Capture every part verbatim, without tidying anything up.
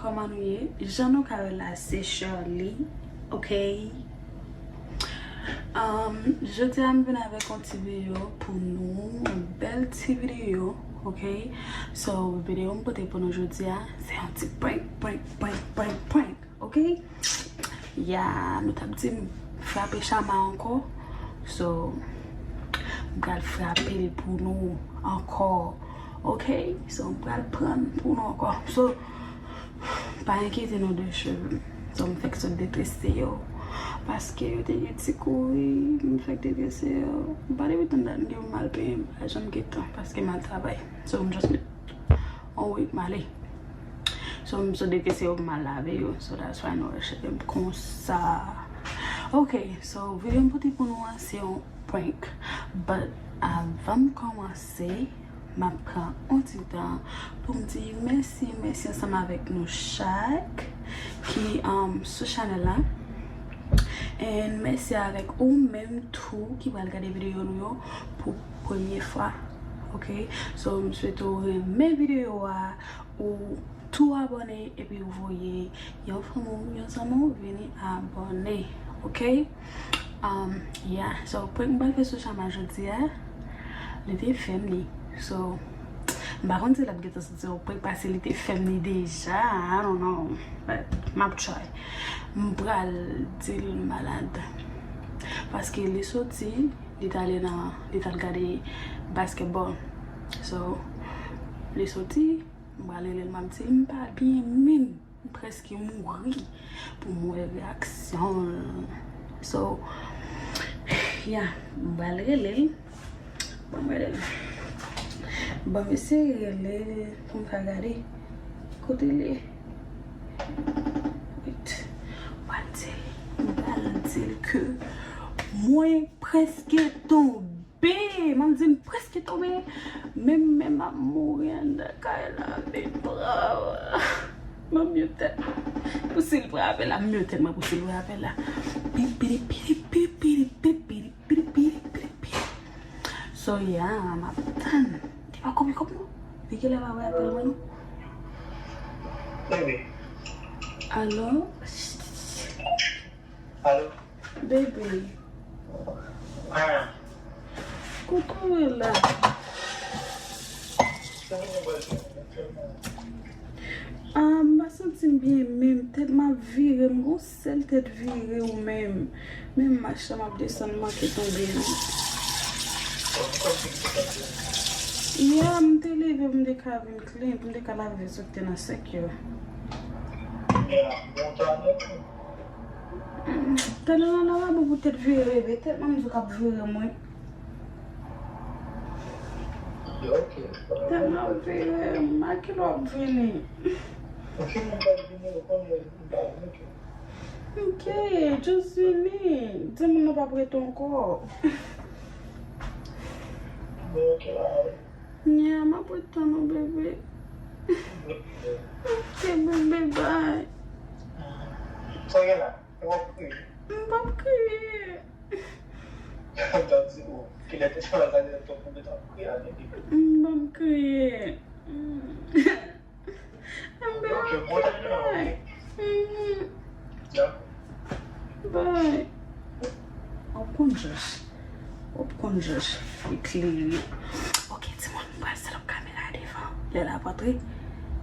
Kòman nou ye? Jan nou ka wè la, se Shirley, ok? Um, jodi a, m vin avèk yon ti videyo pou nou, yon bèl ti videyo, ok? So, videyo m pote pou nou jodi a, se yon ti prank, prank, prank, prank, prank, ok? Ya, nou t ap di m frape Shama ankò. So, m pral frape l pou nou ankò. Ok? So, m pral pran l pou nou ankò. So, pa enkyete nou de cheve m. So, m fèk sot detrese yo. Paske yo te gen ti kouri, m fèk detrese yo. M pa depi tann dat m gen pou m al penyen m pa janm gen tan paske m al travay. So, m just met on wig, m ale. So, m sot detrese yo pou m al lave yo. So, that's why nou wè cheve m konsa. Ok, so, videyo m pote pou nou an, se yon prank. But, avan m kòmanse, m ap pran yon ti tan pou m di mèsi, mèsi ansanm avèk nou chak ki, um, sou chanèl la. And mèsi avèk ou menm tou ki pral gade videyo nou yo pou premye fwa. Ok? So, m swete w renmen videyo a, ou tou abòne epi ou voye yon fanmi w, yon zanmi w vini abòne. Ok? Um, yeah. So, prank m pral fè sou Shama jodi a, li te fè m li. So, m pa konn si l ap gentan santi yon prank paske li te fè m li deja. I don't know. But, m ap try. M pral di l malad. Paske li soti, li t ale nan, li t al gade basketball. So, li soti, m pral rele l, m ap di l m pa byen menm. M prèske mouri pou m wè reyaksyon l. So, yeah, m pral rele l. Ban m rele l. Ban m eseye rele l pou m ka gade kote l ye. Wait. M pral di l, m pral di l ke mwen prèske tonbe. M ap di m prèske tonbe. Menm, menm m ap mouri anndan kay la, men brav. M ap mute tèt mwen. Pou si l frape la, m mute tèt mwen pou si l frape la. Pipiri, piri, pipiri, pipiri, pipiri, pipiri. So, yeah, m ap tann. Li pa konprann kòb non. Li genlè pa wè apèl mwen non. Baby. Alo? Alo? Bebe. Ah. Kote w ye la? Ah, m pa santi m byen menm. Tèt m ap vire m. Gon sèl tèt vire ou menm. Menm mach la m ap desann manke tonbe nan. Yeah, m te leve pou m te ka vin clean, pou m te ka lave sa k te nan senk yo. Talè nan lavabo pou tèt vire, bebe. Tèt manzè k ap vire mwen. Tèt m ap vire, a kilè w ap vini? Ok, just vini. Di moun nou p ap rete ankò. Nya, m ap ret tann ou, bebe. Ok, bebe, bye. Sa gen la? Ou ap kriye? M p ap kriye. M t ap di, oh, kilè te fè la, sa gen tan pou m t ap kriye a, bebe. M p ap kriye. M p ap kriye. Bye. W ap konn jòj. W ap konn jòj. Li klere. Ok, timoun, m pral set up kamera a devan. Lè l ap antre,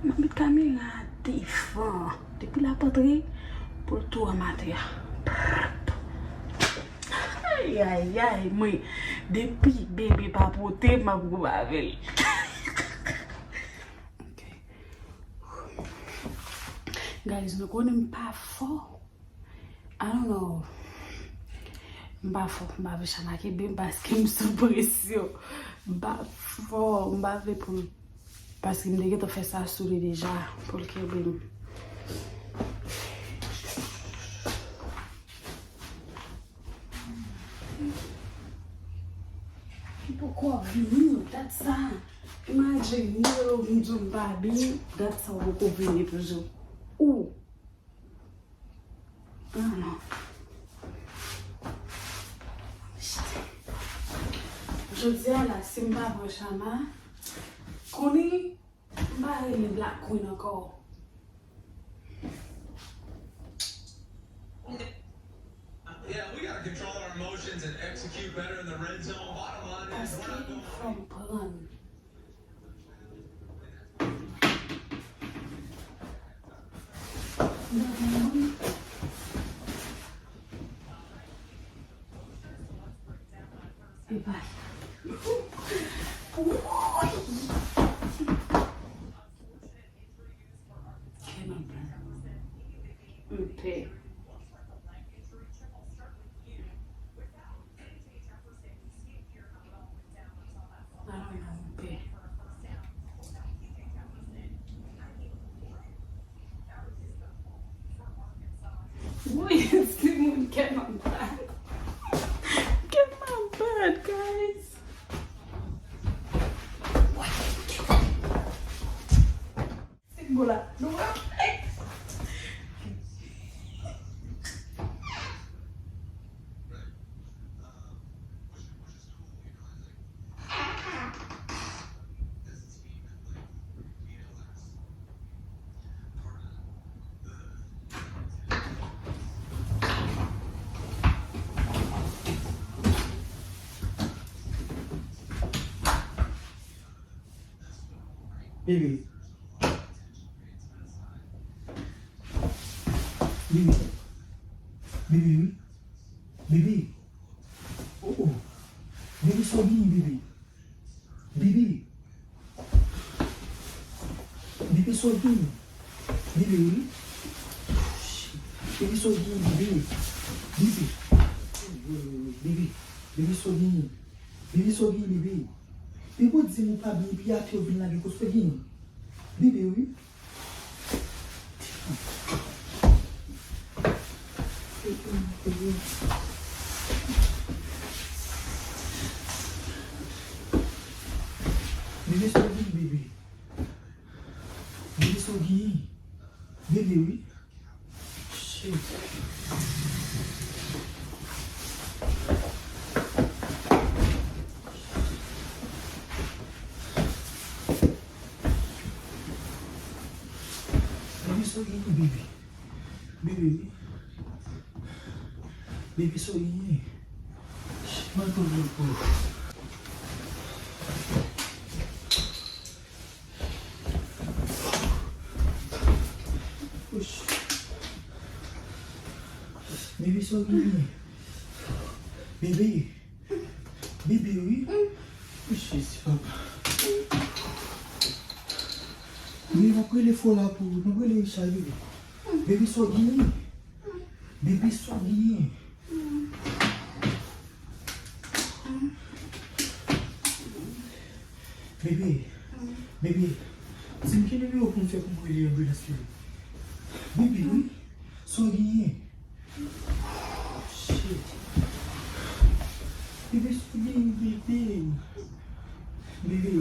m ap met kamera a devan. Depi l ap antre, pou l tou antre atè a. Ayayay, mwen, depi bebe pa pote, m ap goumen avè l. Ok. Guys, nou konnen m pa fò. I don't know. M pa fò, m pa vle Shama kenbe m paske m sou presyon. M pa fò, m pa vle pou l, paske m te gentan fè sa sou li deja, pou l kenbe m. Li poko vini, dat sa. Imajine, ou vin di w m pa byen, dat sa ou poko vini toujou. Ou. Ah, non. Jodi a la, si m pa pran Shama, konnen m pa rele Black Queen ankò. Paske li konprann. E pa sa. Kè m ap pè. M pè. I don't know, m pè. Woy, timoun, kè m ap pè. Kè m ap pè, guys. Sèt bo la. Nou wè? Bebe. Bebe. Bebe, wi. Bebe. Oh, oh. Bebe, sa w genyen, bebe? Bebe. Bebe, sa w genyen? Bebe, wi. Bebe, sa w genyen, bebe? Bebe. Bebe, bebe, sa w genyen? Bebe, sa w genyen, bebe? Bebe, ou di m ou pa byen, epi atè ou vin lage kò, sa w genyen? Bebe, wi. Bebe, sa w genyen, bebe? Bebe, sa w genyen? Bebe, wi. Shit. Bebe, sa w genyen, bebe? Bebe, wi. Bebe, sa w genyen? Shit, man, konn pou. Ouch. Bebe, sa w genyen? Bebe. Bebe, wi. Wi, Jezi, papa. Wi, m ap rele fò la pou ou. M ap rele Richard, bebe. Bebe, sa w genyen? Bebe, sa w genyen? Bebe, bebe, di m ki nimewo pou m fè pou m rele anbilans, bebe. Bebe, wi, sa w genyen? Shit. Bebe, sa w genyen, bebe? Bebe.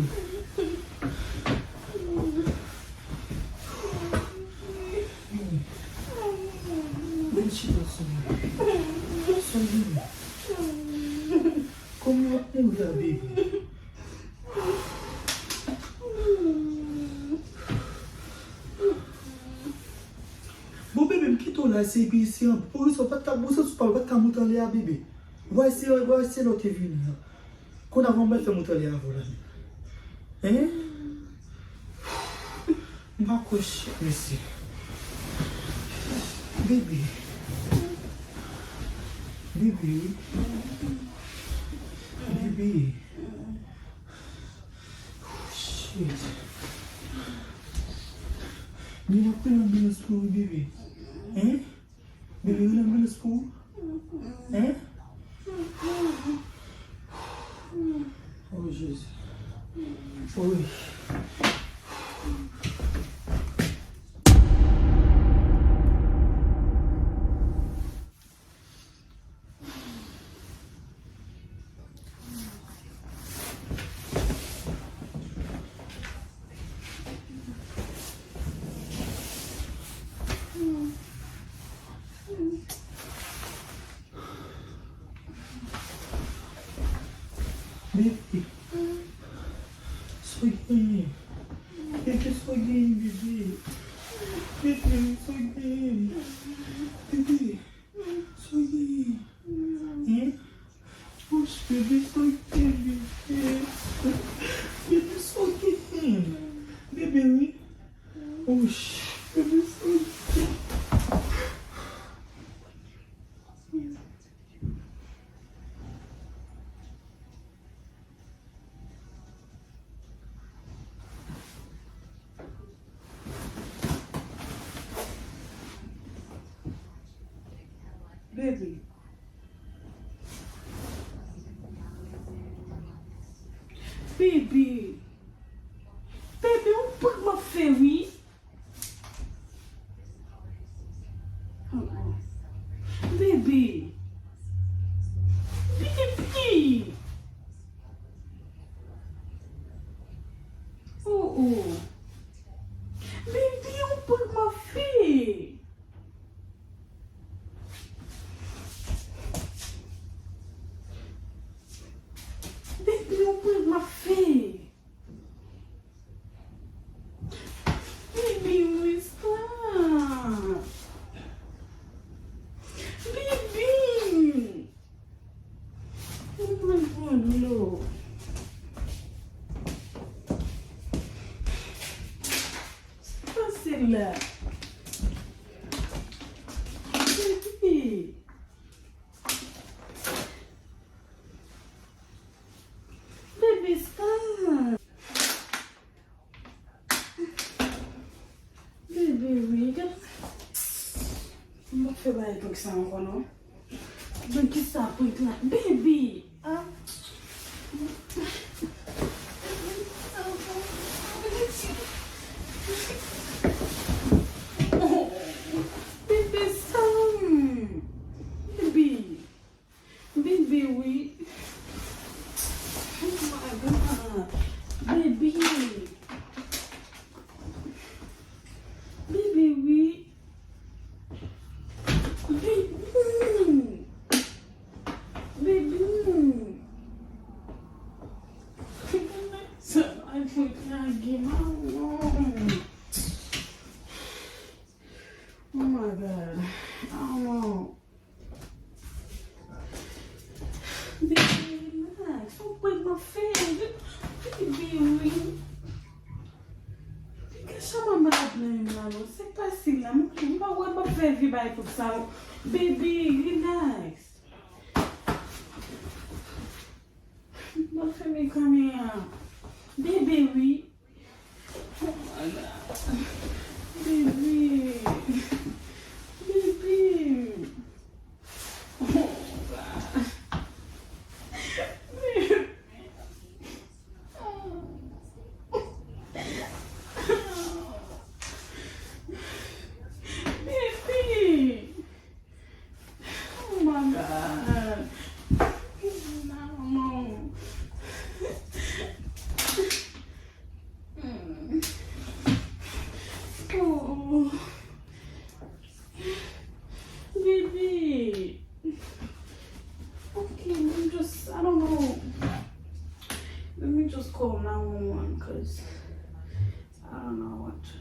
Bebe, chita sou mwen. Sa w genyen? Kòman w ap mouri a, bebe? Bon, bebe, m kite w la, se epi se an, pou rezon, w pa t ka, bon, santi w pa, w pa t ka moute anlè a, bebe. W a se, w a se lè w te vini an. Kounye a, ban m fè moute anlè avè w la menm. Hein? M pa kwè, shit, mesye. Bebe. Bebe, wi. Bebe. Shit. Men w ap pran anbilans pou ou, bebe. Hein? Bebe, rele anbilans pou ou. Hein? Oh, Jezi. Oh, wi. Bebe, sa w genyen? Bebe, sa w genyen, bebe? Bebe, sa w genyen? Bebe, sa w genyen? Hein? Ouch, Bebe. Bebe. Bebe, yon prank m ap fè, wi. Oh, oh. Bebe. Bebe. Oh, oh. Bebe, yon prank m ap fè. Bebe, yon prank m ap fè. Bebe, wi, stop. Bebe. Mwen pran dlo. Sa k pase la? Bebe. Bebe, stop. Bebe, wi, gad. M p ap fè bagay prank sa ankò, non. Bon, kisa prank la? Bebe! Ah. Bebe, stop. Bebe. Bebe, wi. Oh my God. Bebe. Bebe, wi. Bebe. Bebe. Sa va fè lage, maman. Oh my God. I don't know. Bebe, relax. Ou kwè m ap fè? Bebe, wi. Piga chama malad nan menm la, non. Se pa si la. M, m pa wè m ap fè vye bagay tout sa, non. Bebe, relax. M ap fèmen kamera. Bebe, wi. Oh my God. Bebe. Bebe. Oh God. Bebe. Bebe. Oh my God. Maman. Mm. Oh. Bebe. Okay, let me just, I don't know. Let me just call nine one one, 'cause I don't know what to do.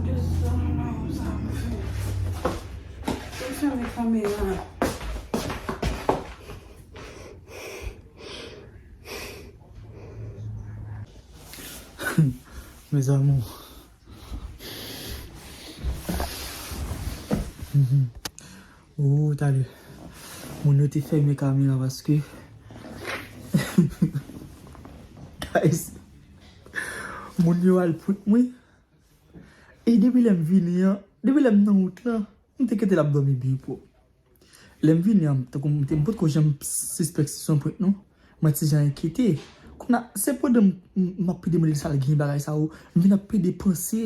Just, I don't know, sa m fè. Fèmen kamera. Mes amours. Mhm. Ou, talè. Moun yo te fèmen kamera paske guys, moun yo al prank mwen. E depi lè m vini an, depi lè m nan wout lan, m te kite l ap dòmi byen pwòp. Lè m vini an, tankou m te, m potko janm sispèk si se yon prank non. Mwen ti jan enkyete. Kounye a, se pandan m, m, m ap pede mande l sa l gen bagay sa yo, m vin ap pede panse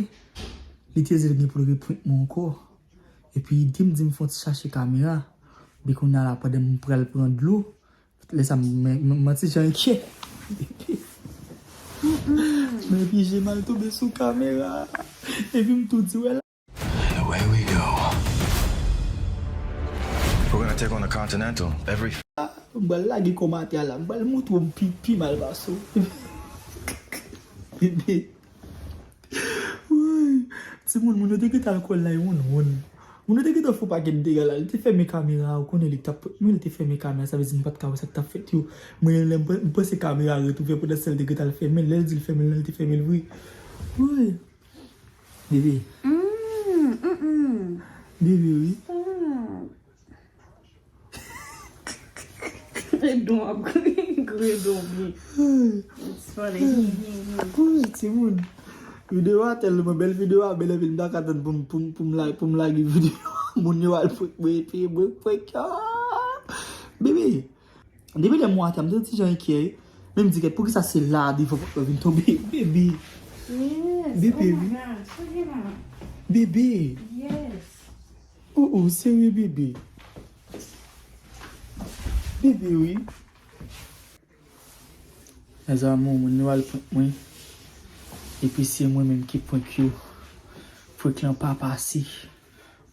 li te di l gen pou l reprank mwen ankò. Epi ide m di m fè yon ti chache kamera. Epi kounye a la, pandan m pral pran dlo, lè sa m, m, m, m ti jan enkyete. Men epi je m al tonbe sou kamera. Epi m tou di, wè la. Away we go. We're gonna take on the Continental. Every Ah, m pral lage kò m atè a la. M pral montre w m pi, pi mal pase w. Bebe. Woy. Timoun, moun yo te kite alkòl la, e wonn wonn. Nou te gentan fè yon pakèt dega la. Li te fèmen kamera, ou konnen li t ap prank mwen, li te fèmen kamera, sa vle di nou pa t ka wè sa k t ap fèt yo. Mwen menm, lè m pran- m panse kamera ret ouvè pandan se tan l te gentan al fèmen l. Lè l di l fèmen l, li te fèmen l vre. Wi. Bebe. Mm, mm, mm. Bebe, wi. Stop. Edon ap gredon byen. It's funny. Wi, timoun. Videyo a tèlman bèl, videyo a bèl anpil, m ta ka tann pou m pou m pou m la- pou m lage videyo a. Moun yo al prank mwen epi mwen prank yo. Bebe. Depi lè m wè atè a, m te yon ti jan enkyè. Men m di kèt, poukisa se la devan pòt la vin tonbe? Bebe. Yes. Bebe, Oh my wi. God. Check it out. Bebe. Yes. Oh, oh, serye, bebe. Bebe, wi. Mezanmi, moun yo al prank mwen. Epi se mwen menm ki prank yo. Prank lan pa pase.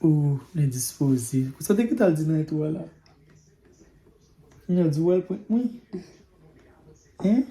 Oh, m endispoze. Sa te gentan al di nan entwo a la. Moun yo di w al prank mwen. Hein?